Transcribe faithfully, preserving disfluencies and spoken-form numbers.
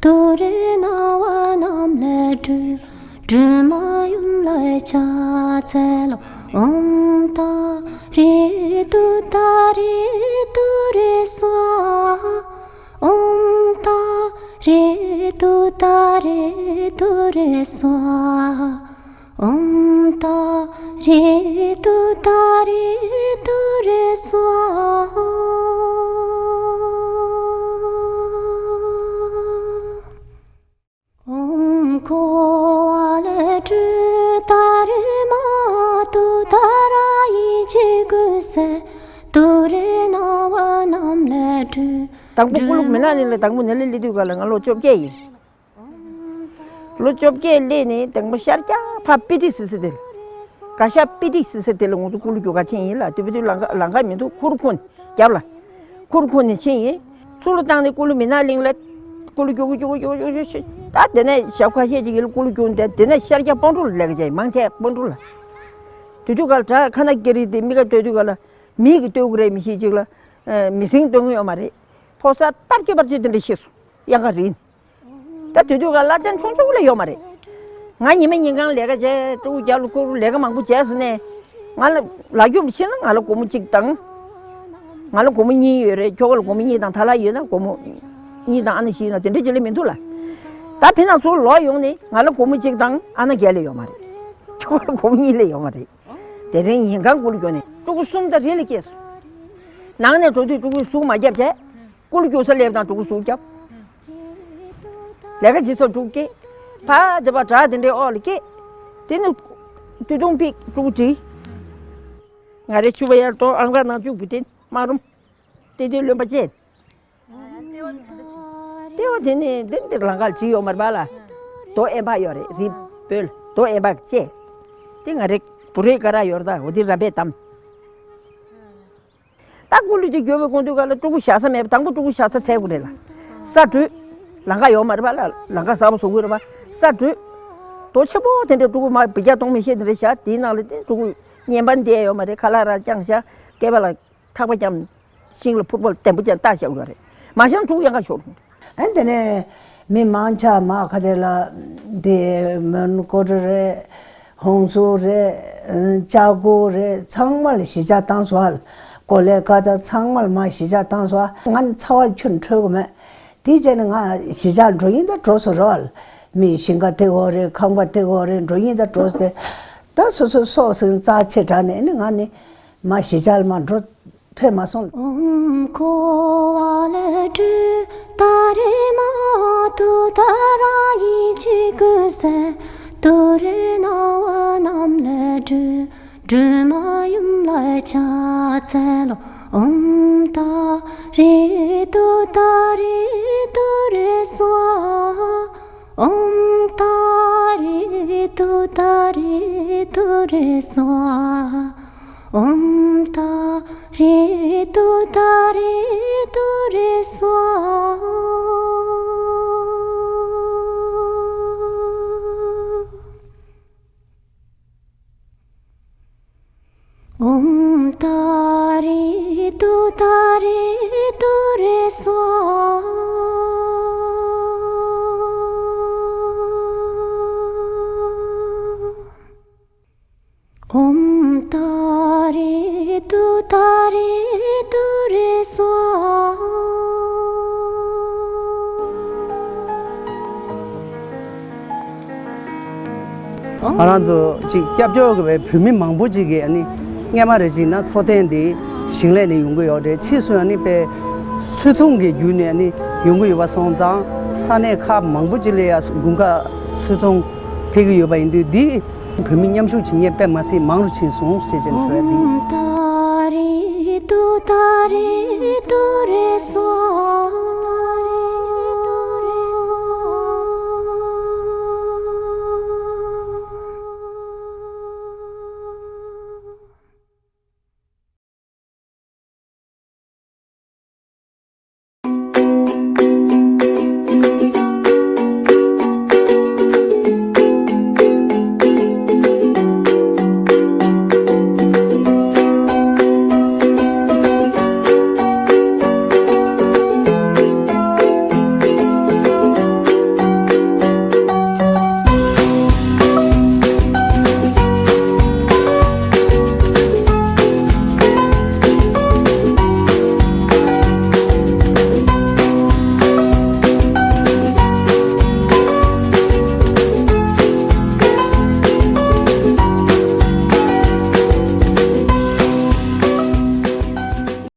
ཏུ་རེ་ན་བ་ནམ་ལས་སྒྲོལ། སྒྲོལ་མ་ཡུམ་ལ་ཕྱག་འཚལ་ལོ། ཨོཾ་ཏཱ་རེ་ཏུཏྟཱ་རེ་ཏུ་རེ་སྭཱ་ཧཱ། ཨོཾ་ཏཱ་རེ་ཏུཏྟཱ་རེ་ཏུ་རེ་སྭཱ་ཧཱ། ཨོཾ་ཏཱ་རེ་ཏུཏྟཱ་རེ་ཏུ་རེ་སྭཱ་ཧཱ། ཨོཾ་ཀོ་ཝ་ལ་ཏུཏྟཱ་རེ་མ་ཏུཏྟཱ་ར་ཡེ་ཇི་གུ་སེ་ཏུ་རེ་ན་བ་ནམ་ལས་སྒྲོལ། དང་པོ་ཀུ་ལུ་མི་ན་ལི་ལ་དང་པོ་ནི་ལི་ལི་དུས་ག་ལ་ང་ལོ་བཅོ་བརྒྱད་ཡིན། ལོ་བཅོ་བརྒྱད་སླེབས་ནས་དང་པོ་ཤར་རྒྱག་ཕ་པི་ཏི་སི་སི་དེ་ལ། ག་ཤ་པི་ཏི་སི་སི་དེ་ལ་ང་ཚོ་ཀུ་ལུ་རྒྱུག་ག་ཕྱིན་ཡིན་ལ། དུས་བུ་དུས་ལང་ཀ་ལང་ཀ་མི་འདུག་ཁུར་ཁུར་ནས་རྒྱབ་ལ། ཁུར་ཁུར་ནས་ཕྱིན་ཡིན། ཚུར་ལ་བཏང་ནས་ཀུ་ལུ་མི་ན་གླིང་ལ་ཀུ་ལུ་རྒྱུག་རྒྱུག་རྒྱུག་རྒྱུག་རྒྱུག་ད་དེ་ནས་ཞག་ཁ་ཤས་ཅིག་ཡིན་ལ་ཀུ་ལུ་རྒྱུག་འདས་དེ་ནས་ཤར་རྒྱག་སྤང་ཕྲུག་ལ་ལས་ཀ་བྱས་མང་ཆེ་སྤང་ཕྲུག་ལ། དུས་དུས་ག་ལ་བྲག་ཁ་ན་ཀེ་རི་དེ་མི་ཀ་སྡོད་དུས་ག་ལ་མི་གིས་སྡོད་དགོས་རེད་མི་ཤེས་ཅིག་ལ། མི་སེང་སྡོད་ཡོད་མ་རེད། ཕོ་གསར་ལྟར་སྐྱོད་པར་དུས་དེ་འདྲ་ཤེས་སོང་། གཡང་ཁ་རིལ། ད་དུས་དུས་ག་བླ་ཆེན་ཆུང་ཆུང་ལས་ཡོད་མ་རེད། ང་ཉི་མ་ཉིན་གང་ལས་ཀ་བྱས་ཕྲུ་གུ་རྒྱབ་ལ་ཁུར་ལས་ཀ་མང་པོ་བྱས་སོང་ནས། ང་ལ་ལ་རྒྱུག་ཕྱིན་ན་ང་ལ་སྒོར་མོ་གཅིག་དང་། ང་ལ་སྒོར་མོ་གཉིས་ཡོད་རེད། ཁྱོ་ག་ལ་སྒོར་མོ་གཉིས་དང་ཐ་ལ་ཡོད་ན་སྒོར་མོ་གཉིས་དང་ཨ་ན་བཞི་ཡོད་ན་དེ་འདྲ་ཅིག་ལས་མི་འདུག་ལ། ད་ཕི་ན་ཚུར་ལོག་ཡོང་ནས་ང་ལ་སྒོར་མོ་གཅིག་དང་ཨ་ན་བརྒྱད་ལས་ཡོད་མ་རེད། ཁྱོ་ག་ལ་སྒོར་མོ་གཉིས་ལས་ཡོད་མ་རེད། དེ་རིང་ཉིན་གང་ཀུ་ལུ་རྒྱུག་ནས་ཕྲུ་གུ་གསུམ་དང་རེ་ལ་སྐྱེས་སོང་། ནང་ནས་འགྲོ་དུས་ཕྲུ་གུ་ཟུག་མ་བརྒྱབ་བྱས། ཀུ་ལུ་རྒྱུག་ས་སླེབས་དང་ཕྲུ་གུ་ཟུག་བརྒྱབ། ལས་ཀ་བྱེད་ས་ཕྲུ་གུ་སྐྱེས། ཕ་དེ་པ་བྲག་དེ་འདྲའི་འོག་ལ་སྐྱེས། དེ་ནས་སྟོད་ཐུང་ཕིག་ཕྲུ་གུ་བྲིས། ང་རའི་ཕྱུ་པ་ཡར་གཏོར་ཨང་ཀ་ནང་བཅུག་བུ་དེ་མ་རུམ། དེ་དེ་རློན་པ་བཅད། ལྟེ་བ་དེ་ནི་འདི་འདིར་ལང་ཀར་བྲིས་ཡོད་མ་རེད་པ་ལ། རྡོ་ཨེ་འབའ་ཡོད་རེད། རི་བོད་རྡོ་ཨེ་འབའ་བཅས། དེ་ང་རེ་བུ་རེ་ཀ་ར་ཡོད་རེད། ད་འོ་དེ་ར་བས་དམ། ད་ཀུ་ལུ་དེ་རྒྱོབ་པའི་དགོང་དུས་ག་ལ་ཕྲུ་གུ་བཞག་ས་མེད་པ། དང་པོ་ཕྲུ་གུ་བཞག་ས་འཚོལ་དགོས་རེད་ལ། ས་བྲུས། ལང་ཀ་ཡོད་མ་རེད་པ་ལ། ལང་ཀ་གསར་པ་བཟོ་དགོས་རེད་པ། ས་བྲུས། རྡོ་ཆེན་པོ་དེ་འདྲ་ཕྲུ་གུ་མ་བི་རྒྱ་གཏོང་མི་ཤེས་དེ་འདྲ་བཞག་དེའི་ནང་ལ་དེ་ཕྲུ་གུ་བརྙན་པར་འདི་ཡོད་མ་རེད། ཁ་ལག་ར་བརྐྱངས་བཞག་སྐེད་པ་ལ། ཐག་པ་བརྐྱངས། ཤིང་ལ་ཕུར་པ་ལ་ལྡེམ་པོ་ཅན་བཏགས་བཞག་ཡོད་རེད། མ་བཞག་ན་ཕྲུ་གུ་གཡང་ཁ་ཤོར། ཨ་དེ་ནས་མི་མང་ཆེ་མ་ཁ་དེ་ལ་དེ་མོན་གྷོ་རེད། ཧོང་སུར་རེད། ཅ་གོ་རེད། ཚང་མ་ལ་གཞིས་ཆགས་བཏང་སོང་ཨ། གོ་ལའི་ཀ་ད་ཚང་མ་ལ་མ་གཞིས་ཆགས་བཏང་སོང་ཨ། ང་ཚ་བ་ཁྱོན་འཕྲོད་གི་མེད། དེ་བྱས་ནས་ང་གཞིས་ཆགས་འགྲོ་ཡིན་ད་འགྲོ་སོང་རོགས་ཨ། མི་ཞིང་ཁ་དེ་གོ་རེད། ཁང་པ་དེ་གོ་རེད། འགྲོ་ཡིན་ད་འགྲོ་ཟེར། ད་སོ་སོ་སྲོག་ཟིན་རྩ་ཆེ་དྲགས་ནས་ཨ་ནི་ང་ནི་མ་གཞིས་ཆགས་ལ་མ་འགྲོ། ཕེབས་མ་སོང་། ཨོཾ་ཀོ་ཝ་ལ་ཏུཏྟཱ་རེ་མ་ཏུཏྟཱ་ར་ཡེ་ཇི་གུ་སེ་ཏུ་རེ་ན་བ་ནམ་ལས་སྒྲོལ། སྒྲོལ་མ་ཡུམ་ལ་ཕྱག་འཚལ་ལོ། ཨོཾ་ཏཱ་རེ་ཏུཏྟཱ་རེ་ཏུ་རེ་སྭཱ་ཧཱ། ཨོཾ་ཏཱ་རེ་ཏུཏྟཱ་རེ་ཏུ་རེ་སྭཱ་ཧཱ། ཨོཾ་ཏཱ་རེ་ཏུཏྟཱ་རེ་ཏུ་རེ་སྭཱ་ཧཱ། ཨོཾ་ཏཱ་རེ་ཏུཏྟཱ་རེ་ཏུ་རེ་སྭཱ་ཧཱ། ཨོཾ་ཏཱ་རེ་ཏུཏྟཱ་རེ་ཏུ་རེ་སྭཱ་ཧཱ། ང་རང་ཚོ་ཅིག་སྐྱབས་བཅོལ་གྱི་བའི་བོད་མི་མང་པོ་ཅིག་གིས་ཨ་ནི་སྔས་མ་རེ་ཅིག་ན་འཚོ་རྟེན་འདི་ཞིང་ལས་ནས་ཡོང་གི་ཡོད་རེད། ཕྱིས་སུ་ཨ་ནི་དཔེ་སུད་ཚོང་གི་བརྒྱུད་ནས་ཨ་ནི་ཡོང་གི་ཡོད་པ་སོང་ཙང་ས་གནས་ཁག་མང་པོ་ཅིག་ལ་ཡ་དགུན་ཁ་སུད་ཚོང་ཕེབས་ཀྱི་ཡོད་པ་ཡིན་དུས་འདི་བོད་མི་མཉམ་ཞུགས་བྱེད་མཁན་དཔེ་མ་སྲིད་མང་རུ་ཕྱིན་སོང་ཞེས་བྱས་ནས་ཞུ་ཡ་འདི་ཡིན། ཏཱ་རེ་ཏུཏྟཱ་རེ་ཏུ་རེ་སྭཱ་ཧཱ།